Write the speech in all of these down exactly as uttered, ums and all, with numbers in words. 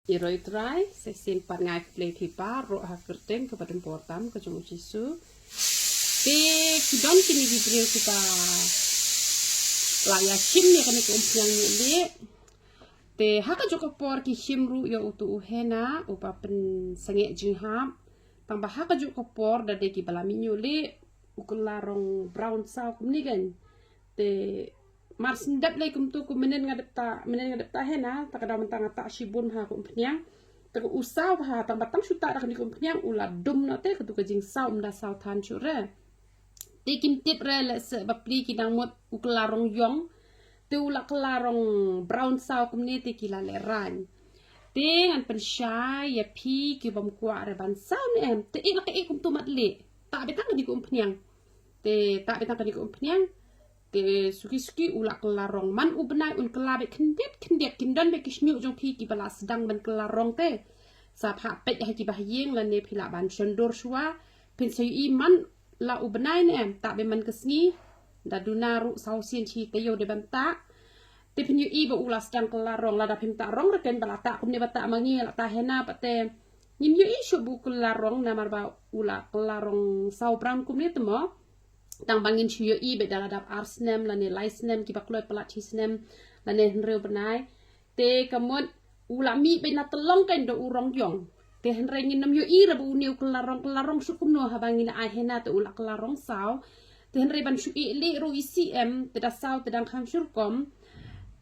Ïa roi trai, sa shisien pat nga ai khublei phi baroh ha ka kyrteng kaba donbor tam ka jong u Jisu. Te ki don kine ki briew kiba la ïa shim ïa kane ka umphniang ñiuh lieh. Te ha kajuh ka por ki shim ruh ïa utu u hena uba pynsangeh jinghap. Tangba ha kajuh ka por da dei kiba la mih ñiuh lieh, u kylla rong brown saw kumne kein. Te mar shen dep lei kumtu kum mynnin nga dep tah, mynnin nga dep tah hena, ta ka daw mynta nga tah shibun ha ka umphniang. Te ka u saw bha, tangba tang shu tah da kane ka umphniang u la dum noh te, katu ka jingsaw ym da saw than shuh re. Te kim tip re, lehse bapli ki nang mut u kylla rong ïong. Te u la kylla rong brown saw kumne te ki la lehraiñ. Te ngan pynshai ïa phi ki bym kwah re ban saw ne em. Te ïa la ka ïa kumtu mat lieh. Tah beit tang kane ka umphniang. Te tah beit tang kane ka umphniang. Te suki suki u la kylla rong, man u bnai un kylla beit khyndiat khyndiat, kin don beit ki shñiuh jong phi kiba la sdang ban kylla rong te. Sa pha peit ha kiba ha ïing lane phi lah ban shon dur shuwa. Phin sa ïohi man la u bnai ne em, tah beit man ka sngi. Da duna ruh saw sien shi taïew dei ban tah. Te phin ïohi ba u la sdang kylla rong, lada phim tah rong re kein ba la tah kumne ba tah ma ngi, la tah hena pat te ngim ïohi shuh ba u kylla rong namar ba u la kylla rong saw brown kumne te mo. Tang ba ngin shu ïohi beit da la dap ar snem lane lai snem kiba kloi palat shi snem lane hynriew bnai. Te ka mut u la mih beit na tyllong kein da u rong ïong. Te hynrei ngin ym ïohi re ba une u kylla rong, kylla rong shu kumno haba ngi la ai hena te u la kylla rong saw. Te hynrei ban shu ïeh lieh ruh i C M te da saw te dang kham shu rukom.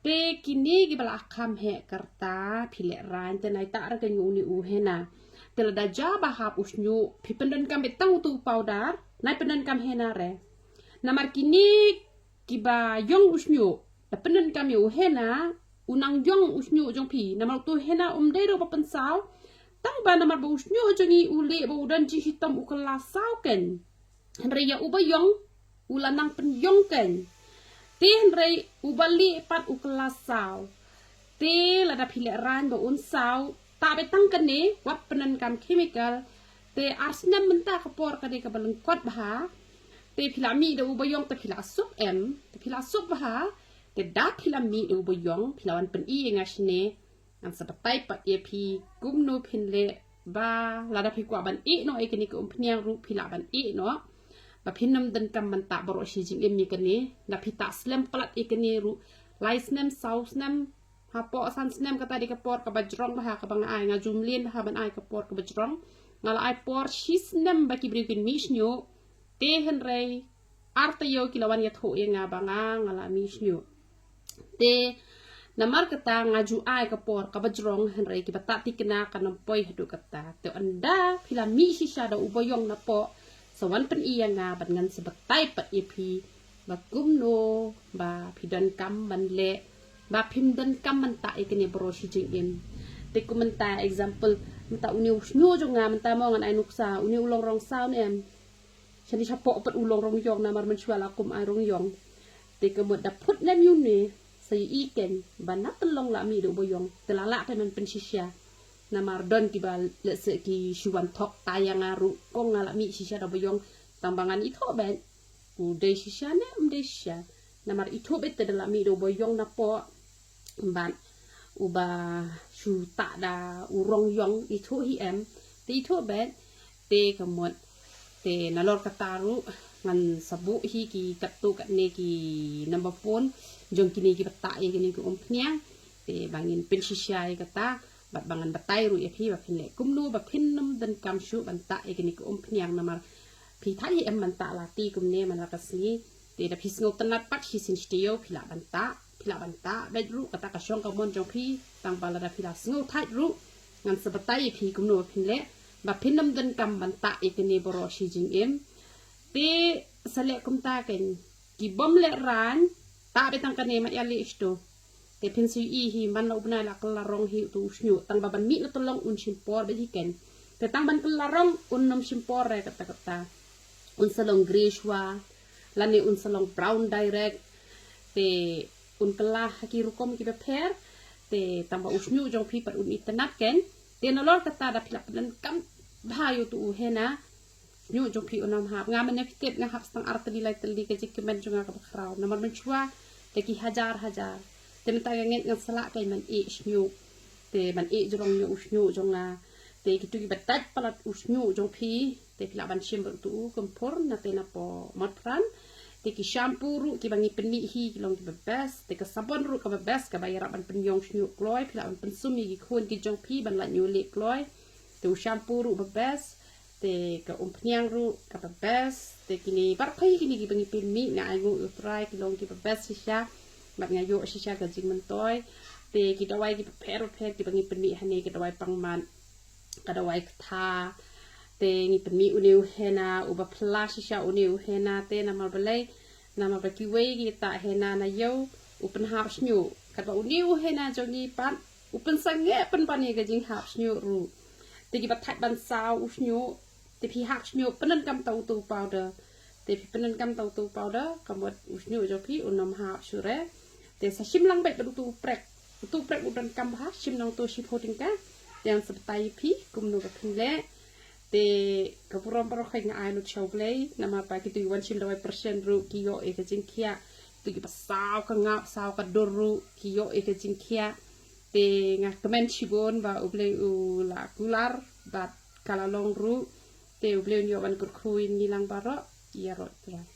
Te kine kiba la kham heh ka rta phi lehraiñ te nai tah re kein ïa une u hena. Te lada ja ba hap u shñiuh phi pyndonkam beit tang utu u powder, nai pyndonkam hena re. Namar kine kiba ïong u shñiuh, da pyndonkam ïa u hena, u nang ïong u shñiuh jong phi. Namar utu u hena um dei ruh ba pynsaw. Tang ba namar ba u shñiuh jong ngi u lieh ba u don jingshitom u kylla saw kein. Hynrei ïa uba ïong u la nang pynïong kein. Te hynrei uba lieh pat u kylla saw. Te lada phi lehraiñ ba un saw, tah beit tang kane, wat pyndonkam chemical. Te ar snem mynta ka por ka dei kaba lyngkot bha. Te phi la mih da uba ïong te phi la suk em, te phi la suk bha. Te da phi la mih da uba ïong phi la wan pyni ïa nga shane. Ngan sa batai pat ïa phi kumno phin leh ba lada phi kwah ban ïeh noh ïa kane ka umphniang ruh phi lah ban ïeh noh. Ba phin ym donkam ban tah baroh shi jingim ïa kane, da phi tah slem palat ïa kane ruh lai snem saw snem. Hapoh san snem kata dei ka por kaba jrong bha kaba nga ai, nga ju mlien bha ban ai ka por kaba jrong. Nga la ai por shi snem ba ki briew kin mih shñiuh. Te hynrei ar taïew ki la wan ïathuh ïa nga ba nga, nga la mih shñiuh. Te namar kata nga ju ai ka por kaba jrong hynrei kiba tah thikna kan ym poi haduh kata. Te ynda phi la mih shisha da uba ïong napoh, sa wan pyni ïa nga bad ngan sa batai pat ïa phi ba kumno ba phi donkam ban leh ba phim donkam ban tah ïa kane baroh shi jingim. Te kum mynta example, mynta une u shñiuh jong nga mynta mo ngan ai nuksa, une u long rong saw ne em. Shane shapoh pat u long rong ïong namar mynshuwa la kum ai rong ïong. Te ka mut da phut nem ïa une sa ïohi kein ba na tyllong la mih da uba ïong. Te la lah kein ban pynshisha. Namar don kiba lehse ki shu wan thok tai ïa nga ruh kong nga la mih shisha da uba ïong. Tang ba ngan ithuh beit u dei shisha ne um dei shisha. Namar ithuh beit te da la mih da uba ïong napoh. Bad uba shu tah da u rong ïong ithuh hi em. Te ithuh beit te ka mut. Te nalor kata ruh ngan sa buh hi ki katto katne ki number phone jong kine kiba tah ïa kane ka umphniang. Te ba ngin pynshisha ïa kata bad ba ngan batai ruh ïa phi ba phin leh kumno ba phin ym donkam shuh ban tah ïa kane ka umphniang namar phi thait hi em ban tah lati kumne man la ka sngi. Te da phi sngewtynnat pat shisien shi taïew phi lah ban tah, phi lah ban tah beit ruh kata ka shong ka mon jong phi. Tang ba lada phi la sngew thait ruh ngan sa batai ïa phi kumno ba phin leh ba phin ym donkam ban tah ïa kane baroh shi jingim. Te sa leh kumta kein, ki bym lehraiñ tah beit tang kane, mat ïa leh shto. Te phin sa ïohi hi man la u bnai la kylla rong hi utu u shñiuh, tang ba ban mih na tyllong un shim por beit hi kein. Te tang ban kylla rong un nym shim por re katta katta. Un sa long grey shuwa lane un sa long brown direct. Te un kylla ha ki rukom kiba pher. Te tang ba u shñiuh jong phi pat un itynnat kein. Te nalor kata da phi la pyndonkam bha ïa utu u hena, shñiuh jong phi un ym hap. Nga mynne phi tip nga hap tang ar tylli lai tylli ka jingkmen jong nga kaba khraw namar mynshuwa da ki hajar hajar. Te mynta nga ngeit ngan sa lah kein ban ïeh shñiuh. Te ban ïeh jrong ïa u shñiuh jong nga. Te kitu kiba dait palat u shñiuh jong phi, te phi lah ban shim bad utu u kynphur na te na po mat pran. Te ki shampoo ruh kiba ngi pynmih hi ki long kiba best. Te ka sabon ruh kaba best, kaba ïarap ban pynïong shñiuh kloi, phi lah ban pynsum ïa ki khun ki jong phi ban lait ñiewleh kloi. Te u shampoo ruh ba best. Te ka umphniang ruh kaba best. Te kine baroh kine kiba ngi pynmih nga ainguh ïa u Trai ki long kiba best shisha. Bad nga ïoh shisha ka jingmyntoi. Te ki dawai kiba pher pher kiba ngi pynmih hangne, ka dawai pangmat, ka dawai ktha. Te ngi pynmih une u henna, uba phylla shisha une u henna, te namar balei, namar ba kiwei ki tah henna na ïew u pynhap shñiuh. Katba une u henna jong ngi pat u pynsangeh pynban ïa ka jinghap shñiuh ruh. Te kiba thait ban saw u shñiuh, te phi hap shñiuh pyndonkam ta utu u powder. Te phi pyndonkam ta utu u powder, ka mut u shñiuh jong phi un ym hap shuh re. Te sa shim lang beit bad utu u prek. Utu u prek u donkam bha, shim nangto shiphew tyngka. Te ngan sa batai ïa phi kumno ba phin leh. Te ka burom baroh kawei nga ai lut sha U Blei, namar ba kitu ki wan shim dawai pyrshah ruh ki ïoh ïa ka jingkhiah. Kitu kiba saw ka ngap, saw ka dur ruh ki ïoh ïa ka jingkhiah. Te nga kmen shibun ba U Blei u la kular bad ka la long ruh. Te U Blei un ïoh ban kyrkhu ïa ngi lang baroh. Ïaroh Trai.